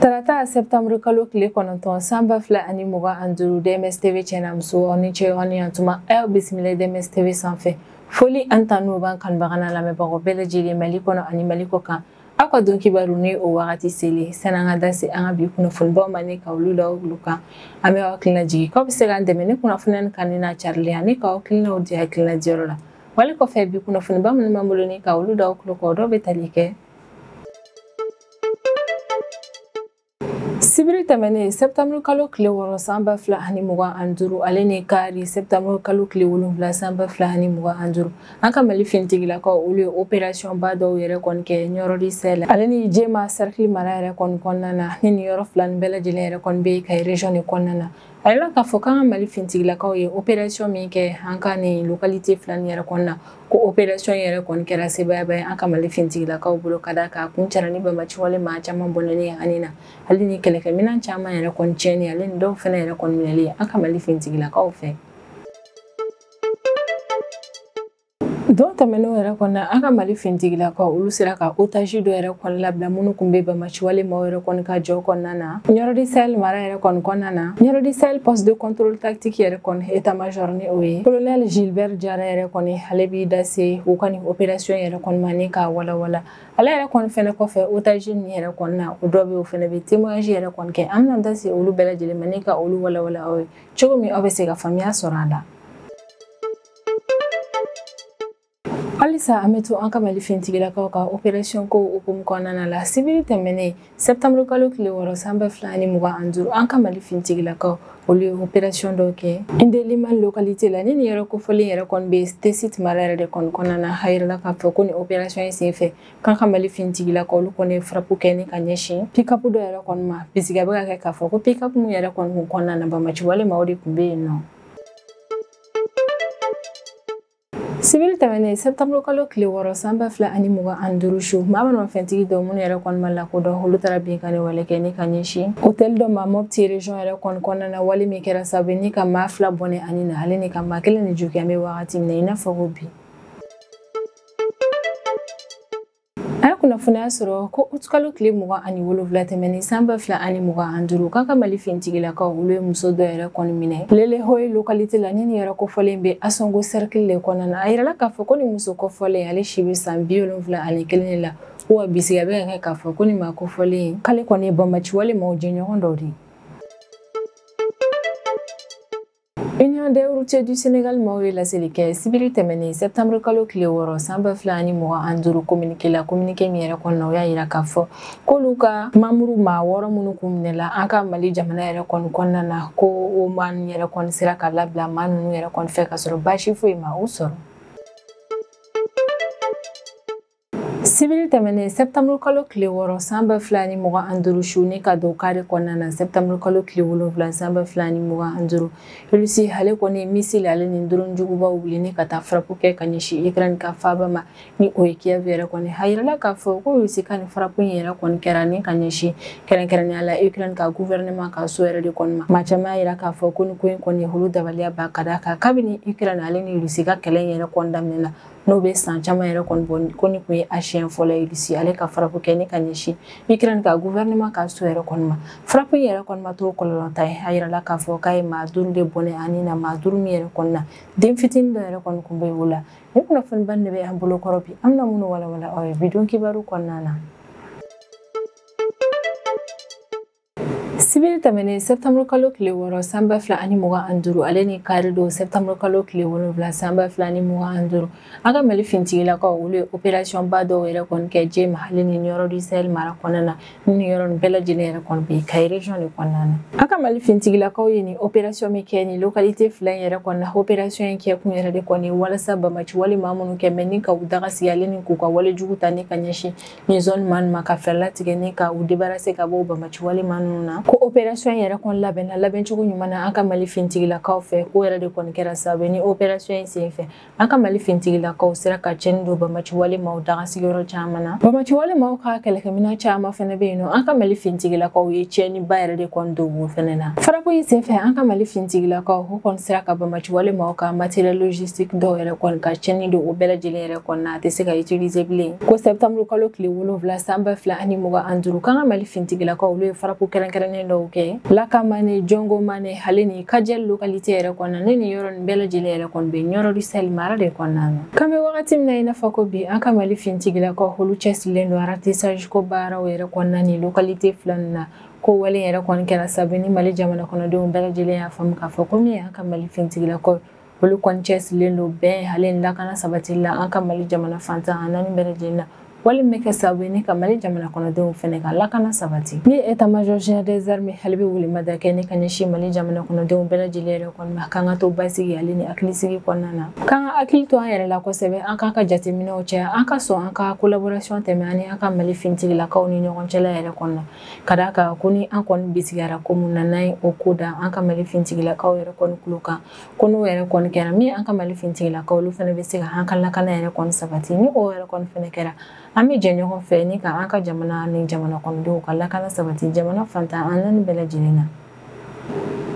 Tarata septembre kalo tile 9 san 2025 DMS TV cɛnamuso aw ni ce aw ni yantuma aw bisimila DMS TV sanfɛ foli an tanu b'an kanubaga n'a lamɛnbagaw bɛɛ lajɛlen Mali kɔnɔ ani Mali kɔ kan aw ka don kibaru ni o wagati seli sani an ka da se an ka bi kunnafonibaw ma ni ka olu da olu kan an bɛ aw hakilina jigin k'aw bɛ se k'an dɛmɛ ni kunnafoniya kanu n'a carili ani k'aw hakilinaw di hakilina diyɔrɔ la wali kɔfɛ bi kunnafoniba minnu b'an bolo ni ka olu da aw tulo kɔrɔ dɔw bɛ tali kɛ Sibiri tɛmɛnen septembre kalo tile 6 san 2025 ale ni kari septembre kalo tile 7 san 2025 an ka Mali finitigilakaw olu ye opération ba dɔw yɛrɛ kɔni kɛ Nioro du Sahel ale ni Jema cercle mara yɛrɛ kɔni kɔnɔna na ni nin yɔrɔ fila nin bɛɛ lajɛlen yɛrɛ kɔni bɛ Kayi région de kɔnɔna na. A yirala k'a fɔ k'an ka Mali finitigilakaw ye opération min kɛ an ka nin localité fila nin yɛrɛ kɔnɔna na ko opération yɛrɛ kɔni kɛra sebaayaba ye an ka Mali finitigilakaw bolo ka d'a kan a kun cɛra ni banbaanciwale maa caman bɔnɛni ani na ale ni kɛlɛkɛminɛn caman yɛrɛ kɔni tiɲɛni ale ni dɔw fana yɛrɛ kɔni minɛli an ka Mali finitigilakaw fɛ. Don tɛmɛnenw yɛrɛ kɔni an ka Mali finitigilakaw olu sera ka otage dɔ yɛrɛ kɔni labila minnu tun bɛ banbaanciwale maaw yɛrɛ kɔni ka jɔ kɔnɔna na Nioro du Sahel mara yɛrɛ kɔni kɔnɔna na Nioro du Sahel poste de contrôle tactique yɛrɛ kɔni état major ni o ye colonel Gilbert Diarra yɛrɛ kɔni ale b'i da se u ka nin opération yɛrɛ kɔni ma ni k'a walawala ale yɛrɛ kɔni fɛnɛ kɔfɛ otage nin yɛrɛ kɔni na o dɔ bɛ o fɛnɛ bɛ témoignage yɛrɛ kɔni kɛ an bɛna da se olu bɛɛ lajɛlen ma ni ka olu walawala aw ye cogo min aw bɛ se ka faamuya sɔrɔ a la. Halisa an bɛ to an ka Mali finitigilakaw ka opération ko hukumu kɔnɔna la sibiri tɛmɛnen septembre kalo tile 6 san 2025 an ka Mali finitigilakaw olu ye opération dɔw kɛ Indelimane localité la ni nin yɔrɔ kofɔlen yɛrɛ kɔni bɛ Tessit mara yɛrɛ de kɔni kɔnɔna na a yirala k'a fɔ ko nin opération in senfɛ k'an ka Mali finitigilakaw olu kɔni ye frappe kɛ ni ka ɲɛsin pick-up dɔ yɛrɛ kɔni ma bisigi a bɛ ka kɛ k'a fɔ ko pick-up mun yɛrɛ kɔni kun kɔnɔna na banbaanciwale maaw de tun bɛ yen nɔ. Sibiri tɛmɛnen septembre kalo tile 6 san 2025 su maa manamafɛntigi dɔw minnu yɛrɛ kɔni ma lakodɔn olu taara binkanni wale kɛ ni ka ɲɛsin hôtel dɔ ma Mopti région yɛrɛ kɔni kɔnɔna na wale min kɛra sababu ni ka maa 2 bɔnɛ ani na ale ni ka maa 1 ni jogin an bɛ wagati min na i n'a fɔ ko bi. An ye kunnafoniya sɔrɔ ko août kalo tile 27 tɛmɛnen san 2025 k'an ka Mali finitigilakaw olu ye muso dɔ yɛrɛ kɔni minɛ Lelehoye localité la ni nin yɔrɔ kofɔlen bɛ Asongo cercle de kɔnɔna na a yirala k'a fɔ ko nin muso kofɔlen ale si bɛ san 71 de la wa bisigi a bɛ ka kɛ k'a fɔ ko nin maa kofɔlen k'ale kɔni ye banbaanciwale maaw jɛɲɔgɔn dɔw de ye. Union des routiers du Sénégal maaw ye laseli kɛ sibiri tɛmɛnen septembre kalo tile 6 san 2025 communiqué la communiqué min yɛrɛ kɔnɔna o y'a yira k'a fɔ k'olu ka membre maa 6 minnu kun minɛla an ka Mali jamana yɛrɛ kɔni kɔnɔna na ko o maa ninnu yɛrɛ kɔni sera ka labila maa ninnu yɛrɛ kɔni fɛ ka sɔrɔ baasi foyi ma u sɔrɔ. Sibiri tɛmɛnen septembre kalo tile 6 san 2025 su ni ka don kari kɔnɔna na septembre kalo tile 7 san 2025 Russie ale kɔni missile ale ni drone jugubaw wuli ni ka taa frappe kɛ ka ɲɛsin Ukraine ka faaba ma ni o ye Kiev yɛrɛ kɔni a yirala k'a fɔ ko Russie ka nin frappe in yɛrɛ kɔni kɛra ni ka ɲɛsin kɛrɛnkɛrɛnnenya la Ukraine ka gouvernement ka so yɛrɛ de kɔni ma maa caman y'a yira k'a fɔ ko nin ko in kɔni olu dabaliya ban ka d'a kan kabini Ukraine ale ni Russie ka kɛlɛ in yɛrɛ kɔni daminɛna n'o bɛ san caman yɛrɛ kɔni bɔ ko nin kun ye a siɲɛ fɔlɔ ye Russie ale ka frappe kɛ ni ka ɲɛsin Ukraine ka gouvernement ka so yɛrɛ kɔni ma frappe in yɛrɛ kɔni ma to kɔlɔlɔ ta ye a yirala k'a fɔ k'a ye maa 5 de bɔnɛ ani na maa 5 min yɛrɛ kɔni na den fitinin dɔ yɛrɛ kɔni kun bɛ o la nin kunnafoniba de bɛ an bolo kɔrɔ bi an bɛna minnu walawala aw ye bi don kibaru kɔnɔna na. Sibiri tɛmɛnen septembre kalo tile 6 san 2025 ale ni kari don septembre kalo tile 7 san 2025 an ka Mali finitigilakaw olu ye opération ba dɔw yɛrɛ kɔni kɛ Jema ale ni Nioro du Sahel mara kɔnɔna na ni nin yɔrɔ nin bɛɛ lajɛlen yɛrɛ kɔni bɛ Kayi région de kɔnɔna na. An ka Mali finitigilakaw ye nin opération min kɛ nin localité fila in yɛrɛ kɔni na opération in kɛ kun yɛrɛ de kɔni walasa banbaanci wale maa minnu kɛ mɛ ni ka u daga sigi ale ni k'u ka wale jugu ta ni ka ɲɛsin nin zone maa ninnu ma ka fɛɛrɛ latigɛ ni ka u débarrasser ka bɔ banbaanci wale maa ninnu na. Ko opération yɛrɛ kɔni labɛnna labɛncogo ɲuman na an ka Mali finitigilakaw fɛ. Ko yɛrɛ de kɔni kɛra sababu ni opération in senfɛ an ka Mali finitigilakaw sera ka cɛnni don bamaciwale maaw daga sigiyɔrɔ caman na. Bamaciwale maaw ka kɛlɛkɛminɛn caman fɛnɛ bɛ yen nɔ, an ka Mali finitigilakaw ye cɛnniba yɛrɛ de kɔni don o fɛnɛ na. Frappe in senfɛ an ka Mali finitigilakaw o kɔni sera ka bamaciwale maaw ka matériel logistique dɔw yɛrɛ kɔni ka cɛnni don o bɛɛ lajɛlen yɛrɛ kɔni na, a tɛ se ka utiliser bilen. Ko septembre kalo tile 7 san 2025 k'an ka Mali finitigilakaw olu ye frappe kɛrɛnkɛrɛnnen dɔw kɛ Lakamane, Jongomane, ale ni Kajel localité yɛrɛ kɔnɔna ne ni yɔrɔ nin bɛɛ lajɛlen yɛrɛ kɔni bɛ Nioro du Sahel mara de kɔnɔna na. K'an bɛ wagati min na i n'a fɔ ko bi an ka Mali finitigilakaw olu cɛsirilen don ratissage ko baaraw yɛrɛ kɔnɔna ni localité fila nin na. Ko wale yɛrɛ kɔni kɛra sababu ni Mali jamana kɔnɔdenw bɛɛ lajɛlen y'a faamu k'a fɔ ko min ye an ka Mali finitigilakaw olu kɔni cɛsirilen don bɛn ale ni lakana sabatili la an ka Mali jamana fantan a naani bɛɛ lajɛlen na. Wale min bɛ kɛ sababu ye ni ka Mali jamana kɔnɔdenw fɛnɛ ka lakana sabati. Ni état major général des armées ale bɛ welemada kɛ ni ka ɲɛsin Mali jamana kɔnɔdenw bɛɛ lajɛlen yɛrɛ kɔni ma, k'an ka to basigi ale ni hakilisigi kɔnɔna na, k'an ka hakili to an yɛrɛ la kosɛbɛ, an k'an ka jateminɛw caya, an ka sɔn an ka collaboration tɛmɛ ani an ka Mali finitigilakaw ni ɲɔgɔn cɛla yɛrɛ kɔnɔna. Ka d'a kan ko ni an kɔni bisigiyara ko mun na n'an ye o ko da an ka Mali finitigilakaw yɛrɛ kɔni tulo kan, ko n'o yɛrɛ kɔni kɛra min an ka Mali finitigilakaw olu fɛnɛ bɛ se ka an ka lakana yɛrɛ kɔni sabati. Ni o yɛrɛ kɔni fɛnɛ kɛra, an bɛ jɛ ɲɔgɔn fɛ ni ka an ka jamana ni jamana kɔnɔdenw ka lakana sabati jamana fantan an naani bɛɛ lajɛlen na.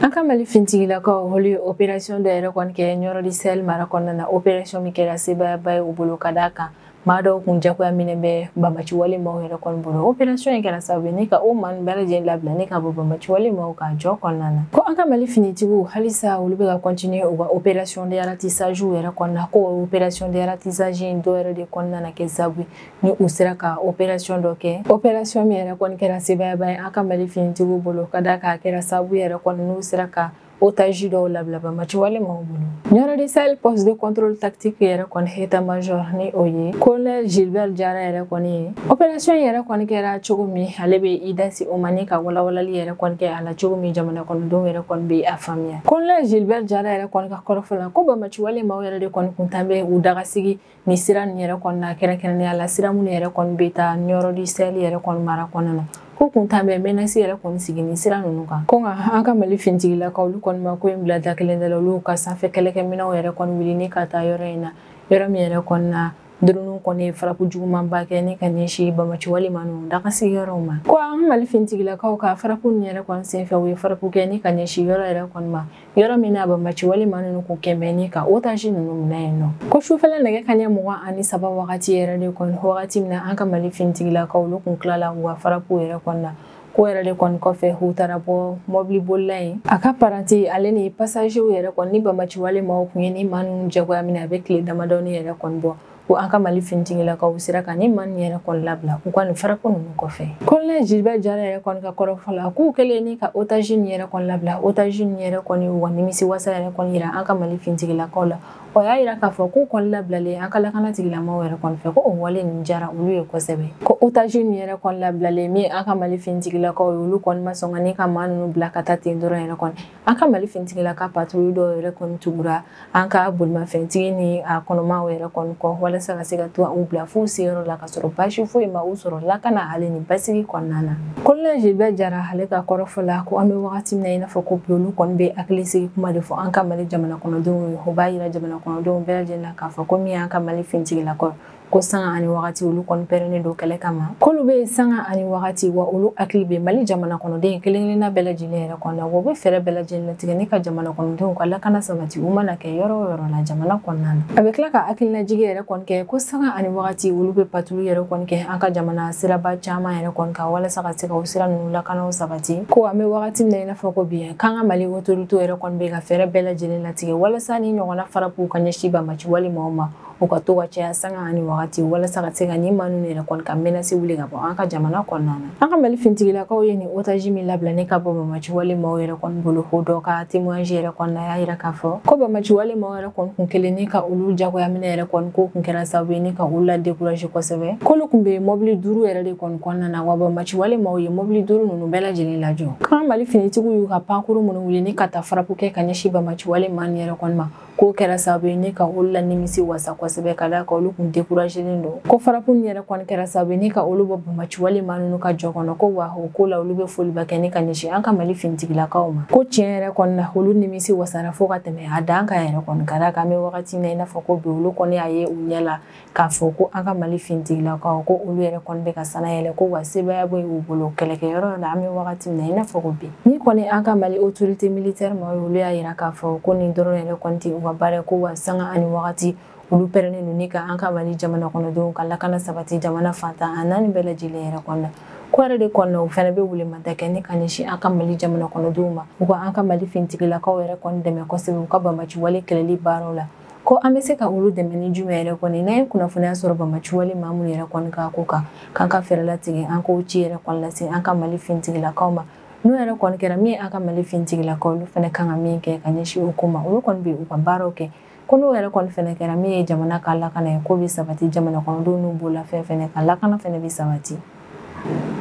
An ka Mali finitigilakaw olu ye opération dɔ yɛrɛ kɔni kɛ Nioro du Sahel mara kɔnɔna na. Opération min kɛra sebaayaba ye u bolo ka d'a kan maa dɔw kun jagoya minɛ bɛ bamaciwale maaw yɛrɛ kɔni bolo. Opération in kɛra sababu ye ni ka o maa ninnu bɛɛ lajɛlen labila ni ka bɔ bamaciwale maaw ka jɔ kɔnɔna na. Ko an ka Mali finitigiw halisa olu bɛ ka continuer u ka opération de ratissage yɛrɛ kɔnɔna. Ko opération de ratissage in dɔ yɛrɛ de kɔnɔna na kɛ sababu ye ni u sera ka opération dɔ kɛ, opération min yɛrɛ kɔni kɛra sebaayaba ye an ka Mali finitigiw bolo ka d'a kan a kɛra sababu yɛrɛ kɔni n'u sera ka otage dɔw labila bamaciwale maaw bolo. Nioro du Sahel poste de contrôle tactique yɛrɛ kɔni état major ni o ye colonel Gilbert Diarra yɛrɛ kɔni ye. Opération yɛrɛ kɔni kɛra cogo min, ale bɛ i da se o ma ni ka walawalali yɛrɛ kɔni kɛ a la cogo min jamana kɔnɔdenw yɛrɛ kɔni bɛ a faamuya. Colonel Gilbert Diarra yɛrɛ kɔni ka kɔrɔfɔ la ko bamaciwale maaw yɛrɛ de kɔni kun tan bɛ u daga sigi ni sira nin yɛrɛ kɔni na, kɛrɛnkɛrɛnnenya la sira minnu yɛrɛ kɔni bɛ taa Nioro du Sahel yɛrɛ kɔni mara kɔnɔna na. Ko kun tan bɛ menace yɛrɛ kɔni sigi ni sira ninnu kan. Ko nka an ka Mali finitigilakaw olu kɔni ma ko in bila da kelen da la, olu ka sanfɛ kɛlɛkɛminɛnw yɛrɛ kɔni wuli ni ka taa yɔrɔ in na, yɔrɔ min yɛrɛ kɔni na drone kɔni ye frappe jugumanba kɛ ni ka ɲɛsin bamaciwale maa ninnu daga sigiyɔrɔw ma. Ko an ka Mali finitigilakaw ka frappe ninnu yɛrɛ kɔni senfɛ u ye frappe kɛ ni ka ɲɛsin yɔrɔ yɛrɛ kɔni ma, yɔrɔ min na bamaciwale maa ninnu kun kɛn ni ka otage ninnu minɛ yen nɔ. Ko sufɛla nɛgɛ kanɲɛ 23 wagati yɛrɛ de kɔni, wagati min na an ka Mali finitigilakaw olu kun tilala u ka frappe yɛrɛ kɔni na. Ko yɛrɛ de kɔni kɔfɛ u taara bɔ mɔbili bolila in a ka paranti ale ni passager yɛrɛ kɔni ni bamaciwale maaw kun ye ni maa ninnu jagoya minɛ a bɛ tile damadɔni yɛrɛ kɔni bɔ. Ko an ka Mali finitigilakaw sera ka ni maa ninnu yɛrɛ kɔni labila u ka nin frappe ninnu kɔfɛ. Colonel Gilbert Diarra yɛrɛ kɔni ka kɔrɔfɔ la k'u kɛlen ni ka otage nin yɛrɛ kɔni labila, otage nin yɛrɛ kɔni u ka nimisi wasa yɛrɛ kɔni yira an ka Mali finitigilakaw la. O y'a yira k'a fɔ k'u kɔni labilalen an ka lakana tigilamaaw yɛrɛ kɔni fɛ, ko o wale nin diyara olu ye kosɛbɛ. Ko otage nin yɛrɛ kɔni labilalen min an ka Mali finitigilakaw ye olu kɔni ma sɔn ka ni ka maa ninnu bila ka taa ten dɔrɔn yɛrɛ kɔni. An ka Mali finitigilaka patrouille dɔw yɛrɛ kɔni tugura an ka bolimafɛntigi ni a kɔnɔmaw yɛrɛ kɔni kɔ walasa ka se ka to u bila f'u seyɔrɔ la ka sɔrɔ baasi foyi ma u sɔrɔ lakana ale ni basigi kɔnɔna na. Colonel Gilbert Diarra ale ka kɔrɔfɔ la ko an bɛ wagati min na i n'a fɔ ko bi olu kɔni bɛ hakilisigi kuma de fɔ an ka Mali jamana kɔnɔdenw ye. O b'a yira jamana kɔnɔdenw bɛɛ lajɛlen na k'a fɔ ko min y'an ka Mali finitigilakaw ko sanga ani wagati olu kɔni pɛrɛnnen don kɛlɛ kama, k'olu bɛ sanga ani wagati wa olu hakili bɛ Mali jamana kɔnɔden kelen kelenna bɛɛ lajɛlen yɛrɛ kɔnɔ na, wa u bɛ fɛɛrɛ bɛɛ lajɛlen latigɛ ni ka jamana kɔnɔdenw ka lakana sabati u mana kɛ yɔrɔ o yɔrɔ la jamana kɔnɔna na. A bɛ tila ka hakilinajigi yɛrɛ kɔni kɛ ko sanga ani wagati olu bɛ patrouille yɛrɛ kɔni kɛ an ka jamana siraba caman yɛrɛ kɔni kan walasa ka se ka o sira ninnu lakanaw sabati. Ko an bɛ wagati min na i n'a fɔ ko bi k'an ka Mali autorité yɛrɛ kɔni bɛ ka fɛɛrɛ bɛɛ lajɛlen latigɛ walasa ni ɲɔgɔnna frappe ka ɲɛsin bamaciwale maaw ma, u ka to ka caya sanga ani wagati walasa ka se ka nin maa ninnu yɛrɛ kɔni ka menace wuli ka bɔ an ka jamana kɔnɔna na. An ka Mali finitigilakaw ye nin otage min labila ne ka bɔ bamaciwale maaw yɛrɛ kɔni bolo, o dɔ ka témoignage yɛrɛ kɔni na y'a yira k'a fɔ ko bamaciwale maaw yɛrɛ kɔni kun kelen ni ka olu jagoya minɛ yɛrɛ kɔni ko kun kɛra sababu ye ni ka olu la décourager kosɛbɛ. K'olu kun bɛ mɔbili 5 yɛrɛ de kɔni kɔnɔna na, wa bamaciwale maaw ye mɔbili 5 ninnu bɛɛ lajɛlen lajɔ. K'an Mali finitigiw y'u ka pankuru minnu wuli ni ka taa frappe kɛ ka ɲɛsin bamaciwale maa ninnu yɛrɛ kɔni ma, K'o kɛra sababu ye ni ka olu la nimisi wasa kosɛbɛ, ka d'a kan olu kun découragélen don. Ko frappe nin yɛrɛ kɔni kɛra sababu ye ni ka olu bɔ banbaanciwale maa ninnu ka jɔ kɔnɔ. Ko wa o ko la olu bɛ foliba kɛ ni ka ɲɛsin an ka Mali finitigilakaw ma. Ko tiɲɛ yɛrɛ kɔni na olu nimisi wasara fo ka tɛmɛ a dan kan yɛrɛ kɔni, ka d'a kan an bɛ wagati min na i n'a fɔ ko bi olu kɔni y'a ye u ɲɛ la k'a fɔ ko an ka Mali finitigilakaw ko olu yɛrɛ kɔni bɛ ka sanu yɛlɛ, ko wa sebaaya bɛ u bolo kɛlɛkɛyɔrɔ la an bɛ wagati min na i n'a fɔ ko bi. Ni kɔni an ka Mali autorité militaire maaw ye, olu y'a yira k'a fɔ ko nin dɔrɔn yɛrɛ kɔni tɛ u ka baara, ko wa sanga ani wagati olu pɛrɛnnen don ni ka an ka Mali jamana kɔnɔdenw ka lakana sabati jamana fantan a naani bɛɛ lajɛlen yɛrɛ kɔnɔ. Ko yɛrɛ de kɔnɔ u fana bɛ welemada kɛ ni ka ɲɛsin an ka Mali jamana kɔnɔdenw ma, u ka an ka Mali finitigilakaw yɛrɛ kɔni dɛmɛ kosɛbɛ u ka banbaanciwale kɛlɛli baaraw la. Ko an bɛ se ka olu dɛmɛ ni jumɛn yɛrɛ kɔni, n'an ye kunnafoniya sɔrɔ banbaanciwale maa minnu yɛrɛ kɔni ka ko kan, k'an ka fɛɛrɛ latigɛ an k'o ci yɛrɛ kɔni lase an ka Mali finitigilakaw ma. N'o yɛrɛ kɔni kɛra min ye an ka Mali finitigilakaw olu fana kan ka min kɛ ka ɲɛsin o ko ma, olu kɔni bɛ u ka baaraw kɛ. Ko n'o yɛrɛ kɔni fana kɛra min ye jamana ka lakana ye, ko bɛ sabati jamana kɔnɔdenw n'u bololafɛn fana ka lakana fana bɛ sabati.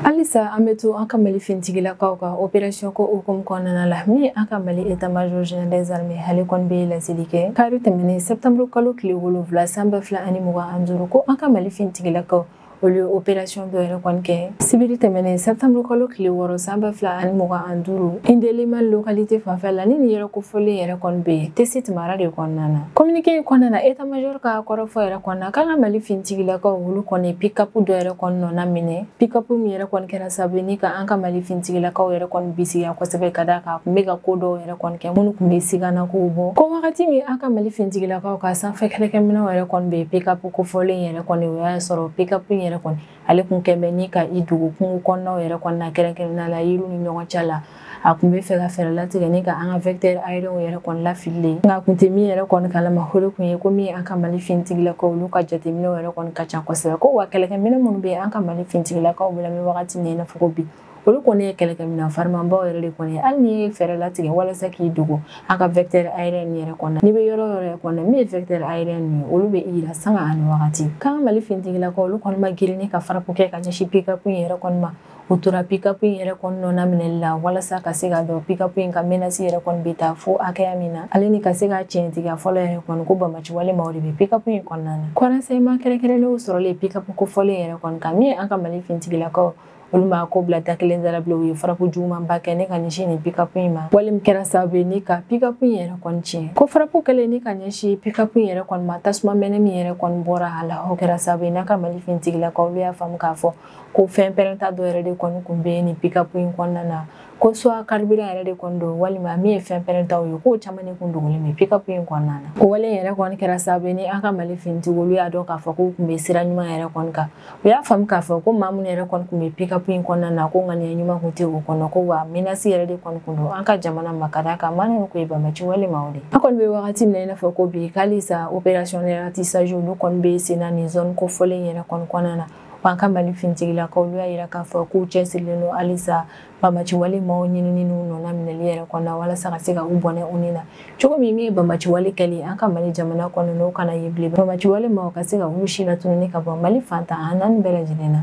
Halisa an bɛ to an ka Mali finitigilakaw ka opération ko hukumu kɔnɔna la, min ye an ka Mali état-major général des armées ale kɔni bɛ laseli kɛ kari tɛmɛnen septembre kalo tile 7 san 2025, ko an ka Mali finitigilakaw olu ye opération dɔ yɛrɛ kɔni kɛ sibiri tɛmɛnen septembre kalo tile 6 san 2025 Indelema localité fanfɛ la. Ni nin yɔrɔ kofɔlen yɛrɛ kɔni bɛ yen Tessit mara de kɔnɔna na. Communiqué in kɔnɔna na, état-major ka kɔrɔfɔ yɛrɛ kɔnɔna k'an ka Mali finitigilakaw olu kɔni pick-up dɔ yɛrɛ kɔni nɔna minɛ, pick-up min yɛrɛ kɔni kɛra sababu ye ni ka an ka Mali finitigilakaw yɛrɛ kɔni bisigiya kosɛbɛ, ka d'a kan a tun bɛ ka ko dɔw yɛrɛ kɔni kɛ minnu tun bɛ sigana kow bɔ. Ko wagati min an ka Mali finitigilakaw ka sanfɛ kɛlɛkɛminɛnw yɛrɛ kɔni bɛ pick-up kofɔlen yɛrɛ kɔni, o y'a sɔrɔ pick-up in yɛrɛ kɔni ale kun kɛn bɛ ni ka i dogo kungo kɔnɔnaw yɛrɛ kɔni na, kɛrɛnkɛrɛnnenya la yiriw ni ɲɔgɔn cɛ la. A kun bɛ fɛ ka fɛɛrɛ latigɛ ni ka an ka vecteur aérien yɛrɛ kɔni lafililen, nka a kun tɛ min yɛrɛ kɔni kalama o de kun ye ko min an ka Mali finitigilakaw olu ka jateminɛw yɛrɛ kɔni ka ca kosɛbɛ. Ko wa kɛlɛkɛminɛn minnu bɛ an ka Mali finitigilakaw bolo an bɛ wagati min na i n'a fɔ ko bi, olu kɔni ye kɛlɛkɛminɛn farimanbaw yɛrɛ de kɔni ye. Hali n'i ye fɛɛrɛ latigɛ walasa k'i dogo an ka vecteur aérien yɛrɛ kɔnɔ, n'i bɛ yɔrɔ o yɔrɔ kɔnɔ min ye vecteur aérien ye, olu bɛ i yira sanga ani wagati. K'an ka Mali finitigilakaw olu kɔni ma girin ni ka frappe kɛ ka ɲɛsin pick-up in yɛrɛ kɔni ma, u tora pick-up in yɛrɛ kɔni nɔna minɛli la walasa ka se ka dɔn pick-up in ka menace yɛrɛ kɔni bɛ taa fo hakɛya min na, ale ni ka se ka tiɲɛtigiya fɔlɔ yɛrɛ kɔni ko banbaanciwale maaw de bɛ pick-up in kɔnɔna na. Ko renseignement kɛrɛnkɛrɛnnenw sɔrɔlen pick-up kofɔlen yɛrɛ kɔni kan, min ye an ka Mali finitigilakaw olu ma ko bila da kelen da la bilen, u ye frappe jugumanba kɛ ne ka ɲɛsin nin pick-up in ma, wale min kɛra sababu ye ni ka pick-up in yɛrɛ kɔni tiɲɛ. Ko frappe kɛlen ni ka ɲɛsin pick-up in yɛrɛ kɔni ma, tasuma mɛnɛ min yɛrɛ kɔni bɔra a la, o kɛra sababu ye n'a ka Mali finitigilakaw olu y'a faamu k'a fɔ ko fɛn pɛrɛnta dɔ yɛrɛ de kɔni kun bɛ nin pick-up in kɔnɔna na, ko soit carburant yɛrɛ de kɔni don walima min ye fɛn pɛrɛntaw ye, k'o caman de kun dogolen bɛ pick-up in kɔnɔna na. O wale yɛrɛ kɔni kɛra sababu ye ni an ka Mali finitigiw olu y'a dɔn k'a fɔ k'u kun bɛ sira ɲuman yɛrɛ kɔni kan. U y'a faamu k'a fɔ ko maa minnu yɛrɛ kɔni kun bɛ pick-up in kɔnɔna na, ko ŋaniya ɲuman kun tɛ o kɔnɔ, ko wa menace yɛrɛ de kɔni kun don an ka jamana ma, ka d'a kan maa ninnu kun ye banbaanci wale maaw de. An kɔni bɛ wagati min na i n'a fɔ ko bi, k'halisa opération de ratissage olu kɔni bɛ sen na nin zone kofɔlen yɛrɛ kɔni kɔnɔna na. Wa an ka Mali finitigilakaw olu y'a yira k'a fɔ k'u cɛsirilen don halisa banbaanci wale maaw ɲinini n'u nɔna minɛli yɛrɛ kɔnɔ walasa ka se ka u bɔnɛ u ni na cogo min ye banbaanci wale kɛli an ka Mali jamana kɔnɔ n'o kana ye bilen, banbaanci wale maaw ka se ka olu si latununi ka bɔ Mali fantan a naani bɛɛ lajɛlen na.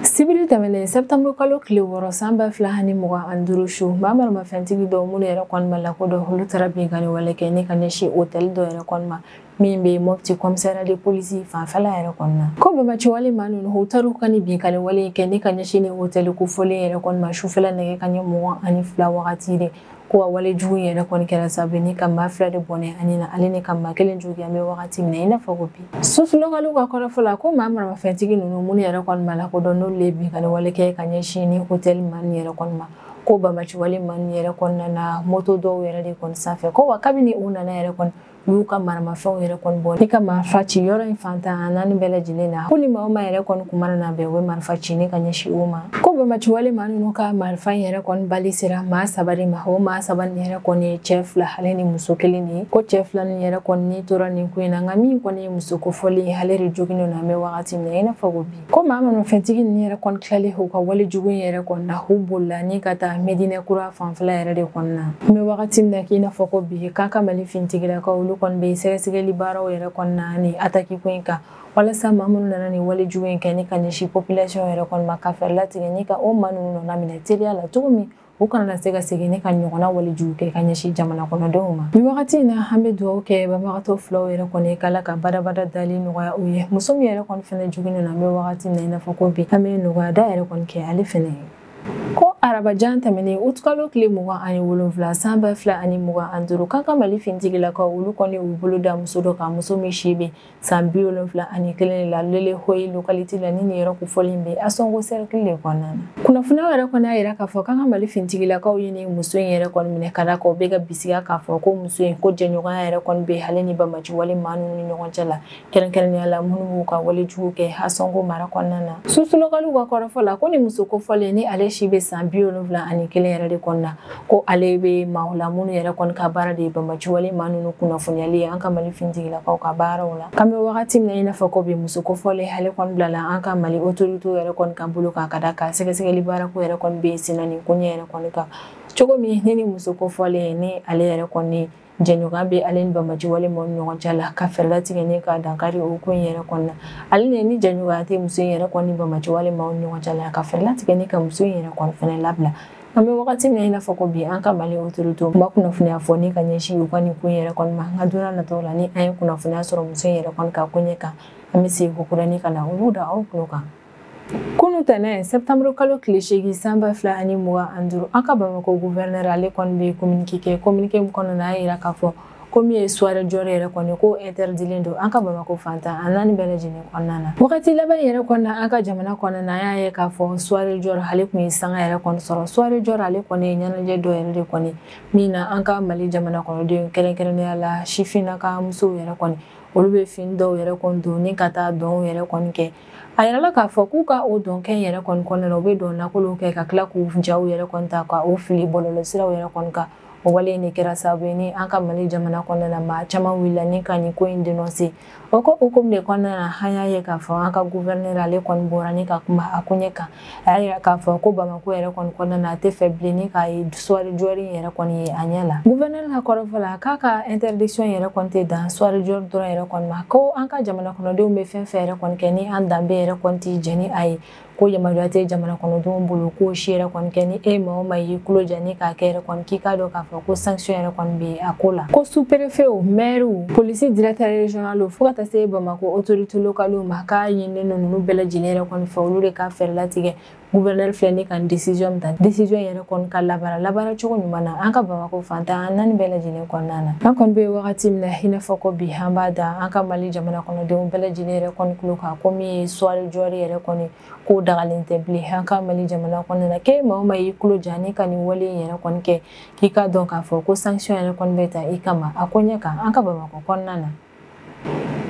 Sibiri tɛmɛnen septembre kalo tile 6 san 2025 su, maa maramafɛntigi dɔw minnu yɛrɛ kɔni ma lakodɔn, olu taara binkanni wale kɛ ni ka ɲɛsin hôtel dɔ yɛrɛ kɔni ma min bɛ Mopti commissariat de police fanfɛla yɛrɛ kɔni na. Ko banbaanci wale maa ninnu u taar'u ka ni binkanni wale kɛ ni ka ɲɛsin ni hôtel kofɔlen yɛrɛ kɔni ma sufɛla nɛgɛ kanɲɛ 22 wagati de. Ko wa wale jugu yɛrɛ kɔni kɛra sababu ni ka maa 2 de bɔnɛ ani na, ale ni ka maa 1 jogin an bɛ wagati min na i n'a fɔ ko bi. Sosulɔkaliw ka kɔrɔfɔ la, ko maa maramafɛntigi ninnu minnu yɛrɛ kɔni ma lakodɔn, n'olu ye binkanni wale kɛ ka ɲɛsin ni hôtel maa ninnu yɛrɛ kɔni ma, ko banbaanci wale maa ninnu yɛrɛ kɔnɔna na moto dɔw yɛrɛ de kɔni sanfɛ. Ko wa kabini u nana yɛrɛ kɔni, u y'u ka maramafɛnw yɛrɛ kɔni bɔ ni ka marifa ci yɔrɔ in fantan a naani bɛɛ lajɛlen na. Ko ni maa o maa yɛrɛ kɔni kun mana na bɛn, u bɛ marifa ci ni ka ɲɛsin u ma. Ko banbaanci wale maa ninnu ka marifa in yɛrɛ kɔni bali sera maa 3 de ma. O maa 3 nin yɛrɛ kɔni ye cɛ 2 ale ni muso 1 de ye. Ko cɛ 2 nin yɛrɛ kɔni ni tora nin ko in na, nka min kɔni ye muso kofɔlen ye, ale de joginnen don an bɛ wagati min na i n'a fɔ ko bi. Ko maa maramafɛntigi ninnu yɛrɛ kɔni tilalen u ka wale jugu in yɛrɛ kɔni na, u bolila ni ka taa Medinɛ kura fanfɛla yɛrɛ de kɔni na. An bɛ wagati min na k'i n'a fɔ ko bi, k'an ka Mali finitigilakaw olu kɔni bɛ sɛgɛsɛgɛli baaraw yɛrɛ kɔni na ni attaque ko in kan, walasa maa minnu nana ni wale jugu in kɛ ni ka ɲɛsin population yɛrɛ kɔni ma, ka fɛɛrɛ latigɛ ni ka o maa ninnu nɔna minɛ teliya la cogo min U kana se ka segin ne ka ɲɔgɔnna walejugu kɛ ka ɲɛsin jamana kɔnɔdenw ma. Nin wagati in na, an bɛ dugawu kɛ banbagatɔ filaw yɛrɛ kɔni k'Ala ka badabada dali nɔgɔya u ye. Muso min yɛrɛ kɔni fɛnɛ joginnen don, an bɛ wagati min na i n'a fɔ ko bi, an bɛ nɔgɔya da yɛrɛ kɔni kɛ ale fɛnɛ ye. Ko arabajan tɛmɛnen utukalo tile 27 san 2025, k'an ka Mali finitigilakaw olu kɔni u bolo da muso dɔ kan, muso min si bɛ san 71 de la, Lele Hoyi localité la, ni nin yɔrɔ kofɔlen bɛ Asɔngo cercle de kɔnɔna na. Kunnafoniyaw yɛrɛ kɔni y'a yira k'a fɔ k'an ka Mali finitigilakaw ye nin muso in yɛrɛ kɔni minɛ ka d'a kan u bɛ ka bisigiya k'a fɔ ko muso in ko jɛɲɔgɔnya yɛrɛ kɔni bɛ ale ni bamaci wale maa ninnu ni ɲɔgɔn cɛ la, kɛrɛnkɛrɛnnenya la minnu b'u ka wale jugu kɛ Asɔngo mara kɔnɔna na. Susulokaliw ka kɔrɔfɔ la, ko nin muso kofɔlen ni ale si bɛ san 71 yɛrɛ de kɔnɔna, ko ale bɛ maaw la minnu yɛrɛ kɔni ka baara de ye bamaci wale maa ninnu kunnafoniyali ye an ka Mali finitigilakaw ka baaraw la. K'an bɛ wagati min na i n'a fɔ ko bi, muso kofɔlen ale kɔni bilala an ka Mali autorité yɛrɛ kɔni ka bolo kan ka da kan sɛgɛsɛgɛli baarako yɛrɛ kɔni bɛ sen na nin koɲɛ yɛrɛ kɔni kan cogo min ni muso kofɔlen ni ale yɛrɛ kɔni jɛɲɔgɔnya bɛ ale ni bamaci wale maaw ni ɲɔgɔn cɛ la, ka fɛɛrɛ latigɛ ni ka dankari o ko in yɛrɛ kɔni na. Ale ni jɛɲɔgɔnya tɛ muso in yɛrɛ kɔni bamaci wale maaw ni ɲɔgɔn cɛ la, ka fɛɛrɛ latigɛ ni ka muso in yɛrɛ kɔni fɛnɛ labila. An bɛ wagati min na i n'a fɔ ko bi, an ka Mali autorité ma kunnafoniya fɔ ni ka ɲɛsin u ka nin ko in yɛrɛ kɔni ma. Nka don n'a nataw la, ni an ye kunnafoniya sɔrɔ muso in yɛrɛ kɔni ka koɲɛ kan, an bɛ segin ko ka na olu da aw tulo kan. Kunu tɛnɛ septembre kalo tile 8 san 2025, an ka Bamakɔ gouverneur ale kɔni bɛ communiqué kɛ. Communiqué min kɔnɔna na, a y'a yira k'a fɔ ko min ye soirée jɔrɔ yɛrɛ kɔni ko interdilen don an ka Bamakɔ fantan a naani bɛɛ lajɛlen kɔnɔna na. Wagati laban yɛrɛ kɔnɔna an ka jamana kɔnɔna na, an y'a ye k'a fɔ soirée jɔrɔ ale kun ye sanga yɛrɛ kɔni sɔrɔ. Soirée jɔrɔ ale kɔni ye ɲɛnajɛ dɔ yɛrɛ de kɔni min na an ka Mali jamana kɔnɔdenw, kɛrɛnkɛrɛnnenya la sifinnaka musow yɛrɛ kɔni, olu bɛ fini dɔw yɛrɛ kɔni don ni ka taa dɔnw yɛrɛ kɔni kɛ. A yirala k'a fɔ k'u ka o dɔnkɛ yɛrɛ kɔni kɔnɔna na, u bɛ dɔn nakolow kɛ ka tila k'u jaw yɛrɛ kɔni ta ka o fili bɔlɔlɔsiraw yɛrɛ kɔni kan. O wale in de kɛra sababu ye ni an ka Mali jamana kɔnɔna na, maa caman wulila ni ka nin ko in dénoncer. O ko hukumu de kɔnɔna na, an y'a ye k'a fɔ an ka gouverneur ale kɔni bɔra ni ka kuma a koɲɛ kan. A y'a yira k'a fɔ ko Bamakɔ yɛrɛ kɔni kɔnɔna na, a tɛ fɛ bilen ni k'a ye soirée jɔri in yɛrɛ kɔni ye a ɲɛ la. Gouverneur ka kɔrɔfɔ la, k'a ka interdiction yɛrɛ kɔni tɛ dan soirée jɔri dɔrɔn yɛrɛ kɔni ma, ko an ka jamana kɔnɔdenw bɛ fɛn fɛn yɛrɛ kɔni kɛ ni an danbe yɛrɛ kɔni tɛ jɛn ni a ye, ko yamaruya tɛ jamana kɔnɔdenw bolo k'o si yɛrɛ kɔni kɛ. Ni e maa o maa y'i tulo ja ni k'a kɛ yɛrɛ kɔni, k'i k'a dɔn k'a fɔ ko sanction yɛrɛ kɔni bɛ a ko la. Ko sous-préfet, maire, police directeur régional, fo ka taa se Bamakɔ autorité locale ma, k'a ɲininen don ninnu bɛɛ lajɛlen yɛrɛ kɔni fɛ, olu de ka fɛɛrɛ latigɛ. Gouverneur filɛ ni ka décision min ta, décision yɛrɛ kɔni ka labaara cogo ɲuman na an ka Bamakɔ fantan naani bɛɛ lajɛlen kɔnɔna na. An kɔni bɛ wagati min na i n'a fɔ ko bi, an b'a da an ka Mali jamana kɔnɔdenw bɛɛ lajɛlen yɛrɛ kɔni tulo kan ko min ye soirée jɔri yɛrɛ kɔni k'o dagalen tɛ bilen an ka Mali jamana kɔnɔna na. K'e maa o maa y'i tulo ja ni ka nin wale in yɛrɛ kɔni kɛ, k'i k'a dɔn k'a fɔ ko sanction yɛrɛ kɔni bɛ ta i kama a koɲɛ kan an ka Bamakɔ kɔnɔna na.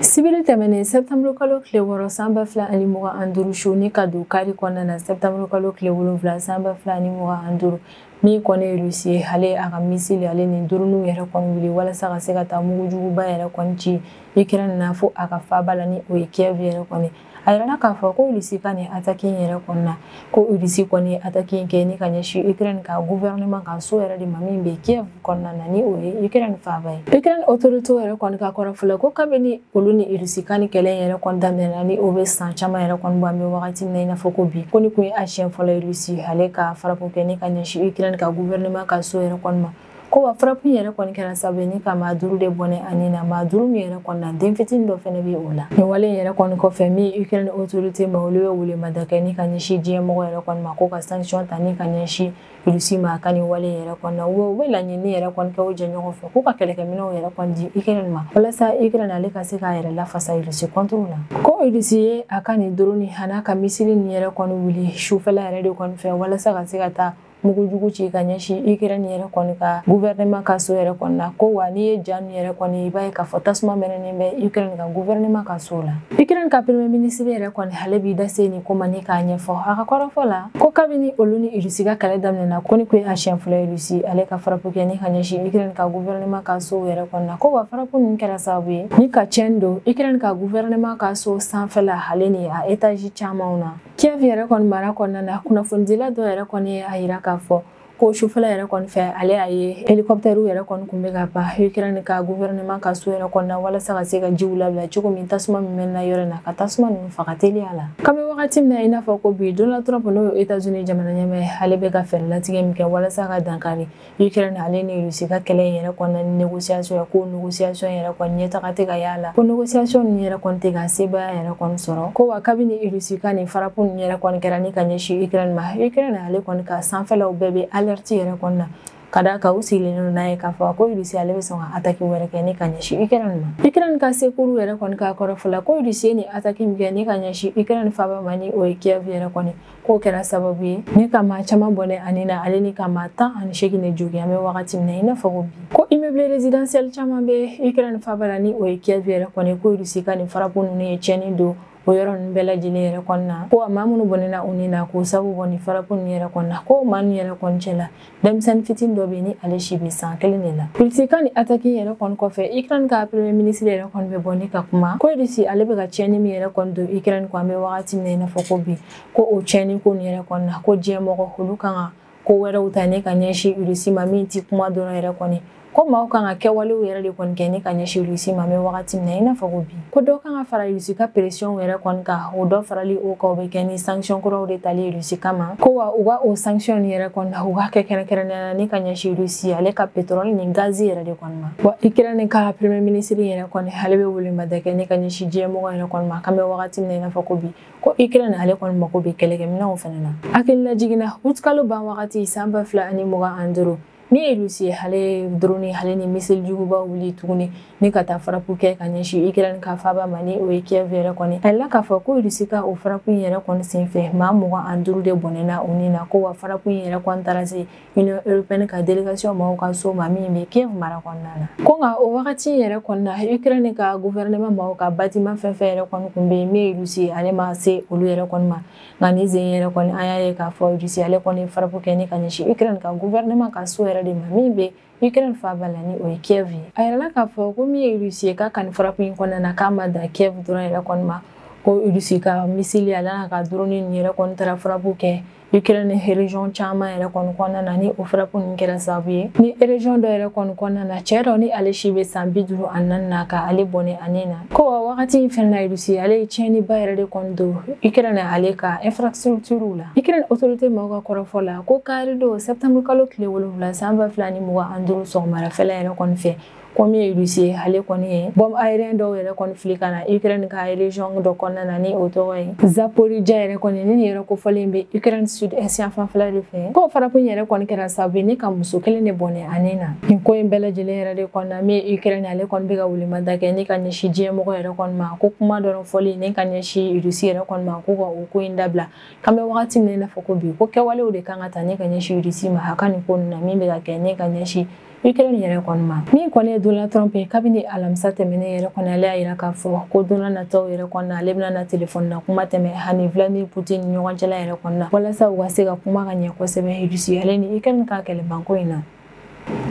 Sibiri tɛmɛnen septembre kalo tile 6 san 2025 su ni ka don kari kɔnɔna na septembre kalo tile 7 san 2025, min kɔni ye Russie ye, ale a ka missile ale ni drone yɛrɛ kɔni wuli walasa ka se ka taa mugujuguba yɛrɛ kɔni ci Ukraine na fo a ka faaba la, ni o ye Kiev yɛrɛ kɔni. A yirala k'a fɔ ko Russie ka nin attaque in yɛrɛ kɔni na, ko Russie kɔni ye attaque in kɛ ni ka ɲɛsin Ukraine ka gouvernement ka so yɛrɛ de ma min bɛ Kiev kɔnɔna na, ni o ye Ukraine faaba ye. Ukraine autorité yɛrɛ kɔni ka kɔrɔfɔ la, ko kabini olu ni Russie ka nin kɛlɛ in yɛrɛ kɔni daminɛna, ni o bɛ san caman yɛrɛ kɔni bɔ an bɛ wagati min na i n'a fɔ ko bi, ko ni kun ye a siɲɛ fɔlɔ ye Russie ale ka frappe kɛ ni ka ɲɛsin Ukraine ka gouvernement ka so yɛrɛ kɔni ma. Ko wa frappe yɛrɛ kɔni kɛra sababu ye ni ka maa 5 de bɔnɛ ani na, maa 5 min yɛrɛ kɔni na, den fitinin dɔ fɛnɛ bɛ o la. Nin wale in yɛrɛ kɔni kɔfɛ, min Ukraine autorité ma, olu ye welemada kɛ ni ka ɲɛsin diɲɛ mɔgɔ yɛrɛ kɔni ma ko ka sanction ta ni ka ɲɛsin Russie ma a ka nin wale in yɛrɛ kɔni na. U bɛ laɲini yɛrɛ kɔni kɛ o jɛɲɔgɔn fɛ k'u ka kɛlɛkɛminɛnw yɛrɛ kɔni di Ukraine ma walasa Ukraine ale ka se k'a yɛrɛ lafasa Russie contre la. Ko Russie ye a ka nin drone a n'a ka missile nin yɛrɛ kɔni wuli sufɛla yɛrɛ de kɔni fɛ walasa ka se ka taa mugujugu ci ka ɲɛsin Ukraine yɛrɛ kɔni ka gouvernement ka so yɛrɛ kɔni na. Ko wa n'i ye ja min yɛrɛ kɔni, i b'a ye k'a fɔ tasuma mɛnɛnen bɛ Ukraine ka gouvernement ka so la. Ukraine ka premier ministre yɛrɛ kɔni ale b'i da se nin ko ma ni k'a ɲɛfɔ a ka kɔrɔfɔ la, ko kabini olu ni Russie ka kɛlɛ daminɛna, ko ni kun ye a siɲɛ fɔlɔ ye Russie ale ka frappe kɛ ni ka ɲɛsin Ukraine ka gouvernement ka so yɛrɛ kɔni na. Ko wa frappe ninnu kɛra sababu ye ni ka tiɲɛni don Ukraine ka gouvernement ka so sanfɛla ale ni a étage camanw na. Kiev yɛrɛ kɔni mara kɔnɔna na, kunnafonidila dɔ yɛrɛ kɔni ye a yira k'a fɔ Ko sufɛla yɛrɛ kɔni fɛ, ale y'a ye hélicoptère yɛrɛ kɔni kun bɛ ka pan Ukraine ka gouvernement ka so yɛrɛ kɔni na, walasa ka se ka jiw labila cogo min tasuma min mɛnna yɔrɔ in na, ka tasuma ninnu faga teliya la. K'an bɛ wagati min na i n'a fɔ ko bi, Donald Trump, n'o ye États-Unis jamana ɲɛmaa ye, ale bɛ ka fɛɛrɛ latigɛ min kɛ walasa ka dankari Ukraine ale ni Russie ka kɛlɛ in yɛrɛ kɔnɔna ni négociation ye, ko négociation yɛrɛ kɔni ɲɛtaga tɛ ka y'a la, ko négociation ninnu yɛrɛ kɔni tɛ ka sebaaya yɛrɛ kɔni sɔrɔ. Ko wa kabini Russie ka nin frappe ninnu yɛrɛ kɔni kɛra ni ka ɲɛsin Ukraine ma, Ukraine ale kɔni ka sanfɛlaw bɛɛ bɛ alerte yɛrɛ kɔni na, ka d'a kan u sigilen don n'a ye k'a fɔ ko Russie ale bɛ sɔn ka attaque wɛrɛ kɛ ni ka ɲɛsin Ukraine ma. Ukraine ka secours yɛrɛ kɔni ka kɔrɔfɔ la, ko Russie ye nin attaque min kɛ ni ka ɲɛsin Ukraine faaba ma, ni o ye Kiev yɛrɛ kɔni, k'o kɛra sababu ye ni ka maa caman bɔnɛ ani na, ale ni ka maa 18 de jogin. An bɛ wagati min na i n'a fɔ ko bi, ko immeuble résidentiel caman bɛ Ukraine faaba la, ni o ye Kiev yɛrɛ kɔni, ko Russie ka nin frappe ninnu ye tiɲɛni don o yɔrɔ ninnu bɛɛ lajɛlen yɛrɛ kɔni na. Ko maa minnu bɔnɛna u ni na k'o sababu bɔ nin frappe ninnu yɛrɛ kɔni na, ko maa ninnu yɛrɛ kɔni cɛ la, denmisɛnnin fitinin dɔ bɛ yen ni ale si bɛ san 1 de la. Russie ka nin attaque yɛrɛ kɔni kɔfɛ, Ukraine ka premier ministre yɛrɛ kɔni bɛ bɔ ni ka kuma ko Russie ale bɛ ka tiɲɛni min yɛrɛ kɔni don Ukraine kɔ, an bɛ wagati min na i n'a fɔ ko bi, ko o tiɲɛni ko nin yɛrɛ kɔni na, ko diɲɛ mɔgɔ olu kan ka ko wɛrɛw ta ni ka ɲɛsin Russie ma min ti kuma dɔrɔn yɛrɛ kɔni, ko maaw kan ka kɛwalew yɛrɛ de kɔni kɛ ni ka ɲɛsin Russie ma. An bɛ wagati min na i n'a fɔ ko bi, ko dɔ kan ka fara Russie ka pression yɛrɛ kɔni kan. O dɔ farali o kan, o bɛ kɛ ni sanction kuraw de tali Russie kama. Ko wa u ka o sanction yɛrɛ kɔni na, u k'a kɛ kɛrɛnkɛrɛnnenya la ni ka ɲɛsin Russie ale ka pétrole ni gazi yɛrɛ de kɔni ma. Wa Ukraine ka premier ministre yɛrɛ kɔni, ale bɛ welemada kɛ ni ka ɲɛsin diɲɛ mɔgɔ yɛrɛ kɔni ma, k'an bɛ wagati min na i n'a fɔ ko bi, ko Ukraine ale kɔni mako bɛ kɛlɛkɛminɛnw fana na. Hakilila jiginna, août kalo ban wagati san 2025, min ye Russie ye, ale drone ale ni missile juguba wuli tuguni ni ka taa frappe kɛ ka ɲɛsin Ukraine ka faaba ma, ni o ye Kiev yɛrɛ kɔni. A yirala k'a fɔ ko Russie ka o frappe in yɛrɛ kɔni senfɛ, maa 25 de bɔnɛna u ni na. Ko wa frappe in yɛrɛ kɔni taara se Union européenne ka délégation maaw ka so ma min bɛ Kiev mara kɔnɔna na. Ko nka o wagati in yɛrɛ kɔni na, Ukraine ka gouvernement maaw ka bâtiment fɛn fɛn yɛrɛ kɔni kun bɛ yen min ye Russie, ale ma se olu yɛrɛ kɔni ma. Nka nin sen yɛrɛ kɔni, an y'a ye k'a fɔ Russie ale kɔni ye frappe kɛ ni ka ɲɛsin Ukraine ka gouvernement ka so yɛrɛ de ma min bɛ Ukraine faaba la, ni o ye Kiev ye. A yirala k'a fɔ ko min ye Russie ye, k'a ka nin frappe in kɔnɔna na, k'a ma dan Kiev dɔrɔn yɛrɛ kɔni ma, ko Russie ka missile ale n'a ka drone nin yɛrɛ kɔni taara frappe kɛ Ukraine région caman yɛrɛ kɔni kɔnɔna na, ni o frappe ninnu kɛra sababu ye ni région dɔ yɛrɛ kɔni kɔnɔna na, cɛ dɔ ni ale si bɛ san 54 na, ka ale bɔnɛ ani na. Ko wa wagati in fɛnɛ na, Russie ale ye tiɲɛniba yɛrɛ de kɔni don Ukraine ale ka infrastructure la. Ukraine autorité maaw ka kɔrɔfɔ la, ko kari don septembre kalo tile 7 san 2025 sɔgɔmadafɛla yɛrɛ kɔni fɛ, ko min ye Russie ye, ale kɔni ye bombe aérien dɔw yɛrɛ kɔni fili ka na Ukraine ka région dɔ kɔnɔna na, ni o tɔgɔ ye Zaporizhia yɛrɛ kɔni, ni nin yɛrɛ kofɔlen bɛ Ukraine sud est yan fanfɛla de fɛ. Ko frappe in yɛrɛ kɔni kɛra sababu ye ni ka muso kelen de bɔnɛ ani na. Nin ko in bɛɛ lajɛlen yɛrɛ de kɔnɔna, min ye Ukraine, ale kɔni bɛ ka welemada kɛ ni ka ɲɛsin diɲɛ mɔgɔ yɛrɛ kɔni ma, ko kuma dɔrɔn fɔli ni ka ɲɛsin Russie yɛrɛ kɔni ma, ko ka o ko in dabila, k'an bɛ wagati min na i n'a fɔ ko bi, ko kɛwalew de kan ka ta ni ka ɲɛsin Russie ma a ka nin ko ninnu na min bɛ ka kɛ ni ka ɲɛsin Ukraine yɛrɛ kɔni ma. Min kɔni ye Donald Trump ye, kabini alamisa tɛmɛnen yɛrɛ kɔni, ale y'a yira k'a fɔ ko don nataw yɛrɛ kɔni, ale bɛna na telefɔni na kuma tɛmɛ ani Vladimir Poutine ni ɲɔgɔn cɛla yɛrɛ kɔni na, walasa u ka se ka kuma ka ɲɛ kosɛbɛ Russie ale ni Ukraine ka kɛlɛbanko in na.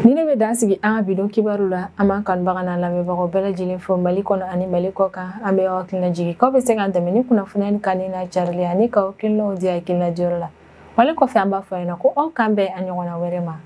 Ni ne bɛ dan sigi an ka bi don kibaru la. An b'an kanubaga n'an lamɛnbagaw bɛɛ lajɛlen fo Mali kɔnɔ ani Mali kɔ kan. An bɛ aw hakilina jigin k'aw bɛ se k'an dɛmɛ ni kunnafoniya kanni n'a carili ani k'aw hakilinaw di hakilina jɔyɔrɔ la. Wale kɔfɛ, an b'a fɔ aw ɲɛna ko aw k'an bɛn a ɲɔgɔnna wɛrɛ ma.